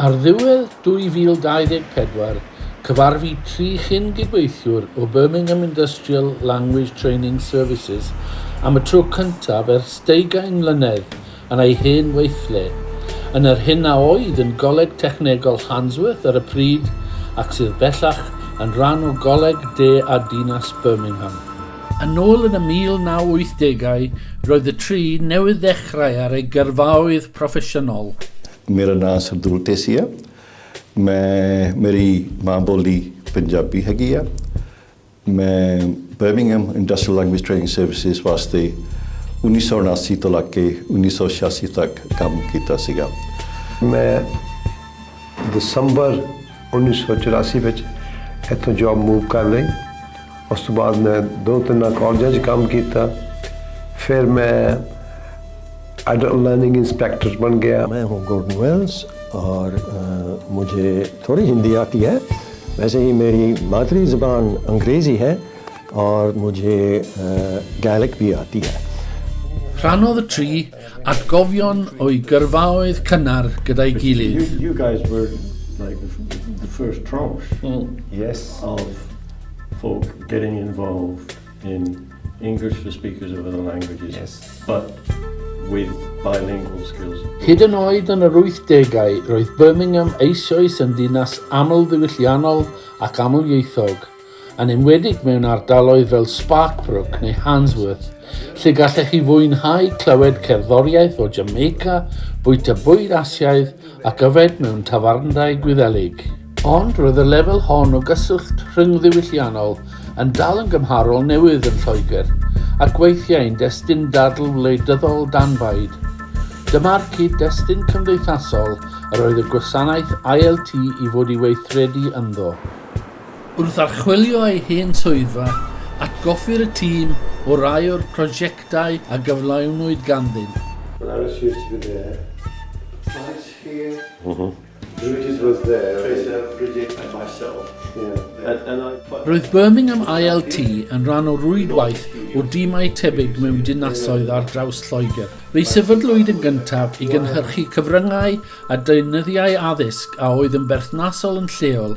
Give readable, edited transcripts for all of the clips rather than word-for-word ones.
Ar ddiwedd 2024, cyfarfu tri chyn-gydweithiwr o Birmingham Industrial Language Training Services am y tro cyntaf ers deugain mlynedd yn ei hen weithle, yn yr hyn a oedd yn Goleg Technegol Handsworth ar y pryd ac sydd bellach yn rhan o Goleg De a Dinas Birmingham. Yn ôl yn y 1980au, roedd y tri newydd ddechrau ar eu gyrfaoedd proffesiynol. ਮੇਰਾ ਨਾਮ ਸਰਦੂਲ ਢੇਸੀ ਆ। ਮੈਂ ਮੇਰੀ ਮਾਂ ਬੋਲੀ ਪੰਜਾਬੀ ਹੈਗੀ ਆ। ਮੈਂ Birmingham industrial language training services ਵਾਸਤੇ 1979 ਤੋਂ ਲੱਗ ਕੇ 1986 ਤੱਕ ਕੰਮ ਕੀਤਾ ਸੀਗਾ। ਮੈਂ ਦਸੰਬਰ 1984 ਵਿੱਚ ਇੱਥੋਂ ਜੌਬ ਮੂਵ ਕਰ ਲਈ। ਉਸ ਤੋਂ ਬਾਅਦ ਮੈਂ ਦੋ ਤਿੰਨ ਕਾਲਜਾਂ 'ਚ ਕੰਮ ਕੀਤਾ। ਫਿਰ ਮੈਂ adult learning inspector ਬਣ ਗਿਆ। मैं हूँ गॉर्डन वेल्स और मुझे थोड़ी हिंदी आती है। वैसे ही मेरी मादरी ज़बान अंग्रेज़ी है और मुझे गैलिक भी आती है। Rhannodd y tri atgofion o'i gyrfaoedd cynnar gyda'i gilydd. You guys were like the first tranche of folk getting involved in English for speakers of other languages, but with bilingual skills. Hyd yn oed yn yr 80au, roedd Birmingham eisoes yn ddinas aml-ddiwylliannol ac aml-ieithog, yn enwedig mewn ardaloedd fel Sparkbrook neu Handsworth, lle gallech chi fwynhau clywed cerddoriaeth o Jamaica, bwyta bwyd Asiaidd ac yfed mewn tafarndai Gwyddelig. Ond roedd y lefel hon o gyswllt rhyngddiwylliannol yn dal yn gymharol newydd yn Lloegr, ac weithiau'n destun dadl wleidyddol danbaid. Dyma'r cyd-destun cymdeithasol yr oedd y gwasanaeth ILT i fod i weithredu ynddo. Wrth archwilio ei hen swyddfa, atgoffir y tîm o rai o'r prosiectau a gyflawnwyd ganddynt. Belarus used to be there. Right here. Bridget was there. Teresa, Bridget and myself. And I Roedd Birmingham ILT yn rhan o rwydwaith o dimau tebyg mewn dinasoedd ar draws Lloegr. Fe'i sefydlwyd yn gyntaf i gynhyrchu cyfryngau a deunyddiau addysg a oedd yn berthnasol yn lleol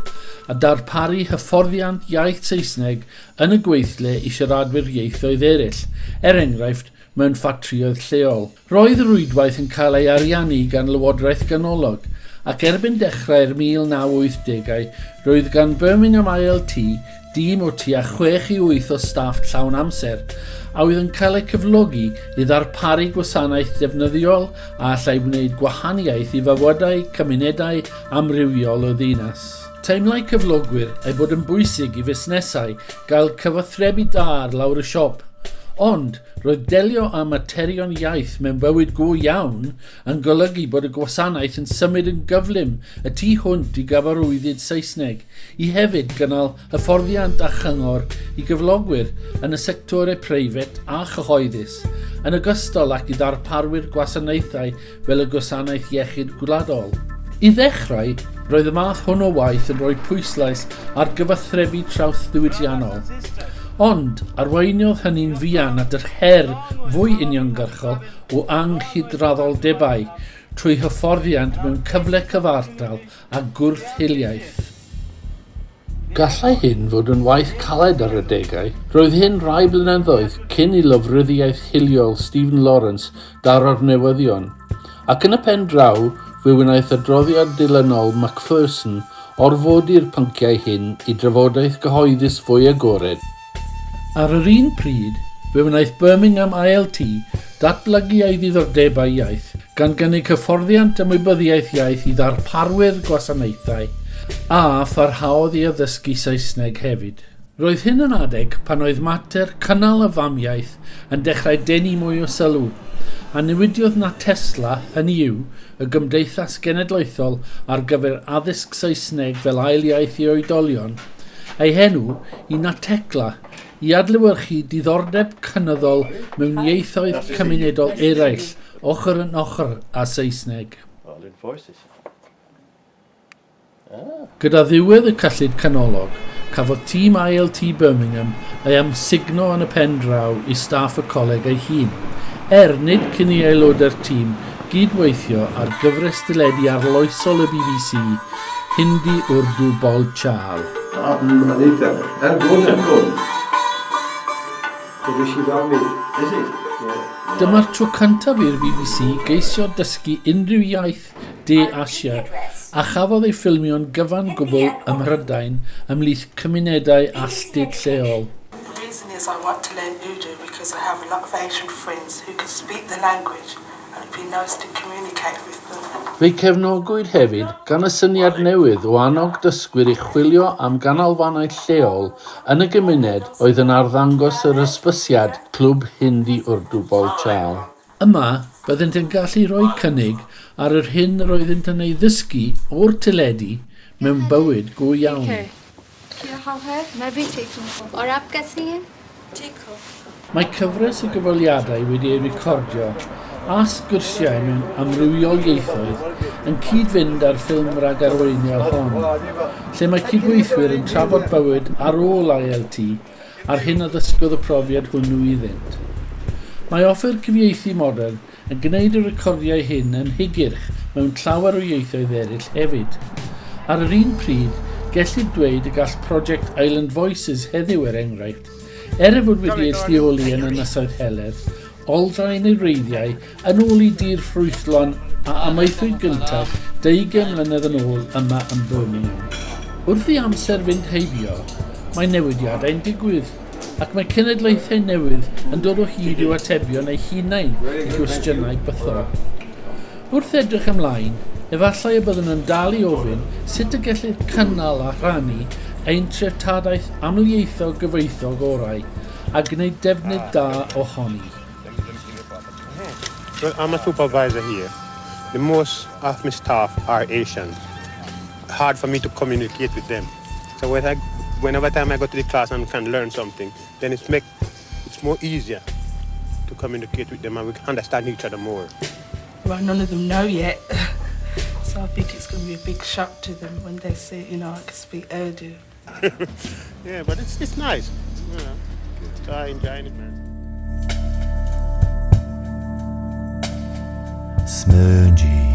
a darparu hyfforddiant iaith Saesneg yn y gweithle i siaradwyr ieithoedd eraill, er enghraifft mewn ffatrïoedd lleol. Roedd y rwydwaith yn cael ei ariannu gan Lywodraeth Ganolog, ac erbyn dechrau'r 1980au roedd gan Birmingham ILT dîm o tua 6 i 8 o staff llawn amser a oedd yn cael eu cyflogi i ddarparu gwasanaeth defnyddiol a allai wneud gwahaniaeth i fywydau cymunedau amrywiol y ddinas. Teimlai cyflogwyr ei bod yn bwysig i fusnesau gael cyfathrebu da ar lawr y siop, ond roedd delio â materion iaith mewn bywyd go iawn yn golygu bod y gwasanaeth yn symud yn gyflym y tu hwnt i gyfarwyddyd Saesneg, i hefyd gynnal hyfforddiant a chyngor i gyflogwyr yn y sectorau preifat a chyhoeddus, yn ogystal ac i ddarparwyr gwasanaethau fel y Gwasanaeth Iechyd Gwladol. I ddechrau, roedd y math hwn o waith yn rhoi pwyslais ar gyfathrebu traws-ddiwylliannol. Ond arweiniodd hynny'n fuan at yr her fwy uniongyrchol o anghydraddoldebau trwy hyfforddiant mewn cyfle cyfartal a gwrth-hiliaeth. Gallai hyn fod yn waith caled ar adegau. Roedd hyn rai blynyddoedd cyn i lofruddiaeth hiliol Stephen Lawrence daro'r newyddion, ac yn y pen draw fe wnaeth adroddiad dilynol Macpherson orfodi'r pynciau hyn i drafodaeth gyhoeddus fwy agored. Ar yr un pryd, fe wnaeth Birmingham ILT datblygu ei ddiddordebau iaith, gan gynnig hyfforddiant ymwybyddiaeth iaith i ddarparwyr gwasanaethau, a pharhaodd i addysgu Saesneg hefyd. Roedd hyn yn adeg pan oedd mater cynnal y famiaith yn dechrau denu mwy o sylw, a newidiodd NATESLA, hynny yw, y Gymdeithas Genedlaethol ar gyfer Addysg Saesneg fel ail iaith i oedolion, ei henw i NATECLA i adlewyrchu diddordeb cynyddol mewn ieithoedd cymunedol eraill ochr yn ochr â Saesneg. Well, voices. Gyda ddiwedd y cyllid canolog, cafodd tîm ILT Birmingham ei amsugno yn y pen draw i staff y coleg ei hun, er nid cyn i aelodau'r tîm gydweithio ar gyfres deledu arloesol y BBC, Hindi Urdu Bol Chaal. Anita. And good, and good. Is it? Dyma'r tro cyntaf i'r BBC geisio dysgu unrhyw iaith De Asia a chafodd ei ffilmio'n gyfan gwbl ym Mhrydain ymhlith cymunedau alltud lleol. The reason is I want to learn Urdu because I have a lot of Asian friends who can speak the language and it'd be nice to communicate with them. Fe'i cefnogwyd hefyd gan y syniad newydd o annog dysgwyr i chwilio am ganolfannau lleol yn y gymuned oedd yn arddangos yr hysbysiad Clwb Hindi Urdu Bol Chaal. Yma, byddent yn gallu rhoi cynnig ar yr hyn yr oeddynt yn ei ddysgu o'r teledu mewn bywyd go iawn. क्या हाल है? मैं भी ठीक हूँ। और आप कैसी हैं? ठीक हूँ। Mae cyfres o gyfweliadau wedi ei recordio a sgwrsiau mewn amrywiol ieithoedd yn cyd-fynd â'r ffilm ragarweiniol hon, lle mae cydweithwyr yn trafod bywyd ar ôl ILT a'r hyn a ddysgodd y profiad hwnnw iddynt. Mae offer cyfieithu modern yn gwneud y recordiau hyn yn hygyrch mewn llawer o ieithoedd eraill hefyd. Ar yr un pryd, gellir dweud y gall Project Island Voices heddiw, er enghraifft, er ei fod wedi ei lleoli yn Ynysoedd Heledd, olrhain ei wreiddiau yn ôl i dir ffrwythlon a amaethwyd gyntaf 20 mlynedd yn ôl yma yn Birmingham. Wrth i amser fynd heibio, mae newidiadau'n digwydd, ac mae cenedlaethau newydd yn dod o hyd i'w atebion eu hunain i gwestiynau bythol. Wrth edrych ymlaen, efallai y byddwn yn dal i ofyn sut y gellir cynnal a rhannu ein treftadaeth amlieithog gyfoethog orau a gwneud defnydd da ohoni. Well, I'm a supervisor here. The most of my staff are Asian. Hard for me to communicate with them. So whenever time I go to the class and can learn something, then it's more easier to communicate with them and we can understand each other more. Well, none of them know yet. So I think it's going to be a big shock to them when they see I can speak Urdu. Yeah, but it's nice. So I enjoy it, man. Smyrgi.